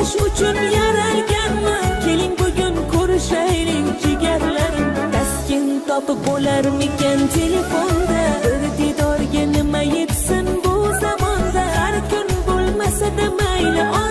Sevish uchun yaralganman. Keling, bugun ko'rishaylik, jigarlarim. Taskin topib bo'larmikan telefonda? Bir diydorga nima yetsin bu zamonda? Har kun bo'lmasa-da mayli.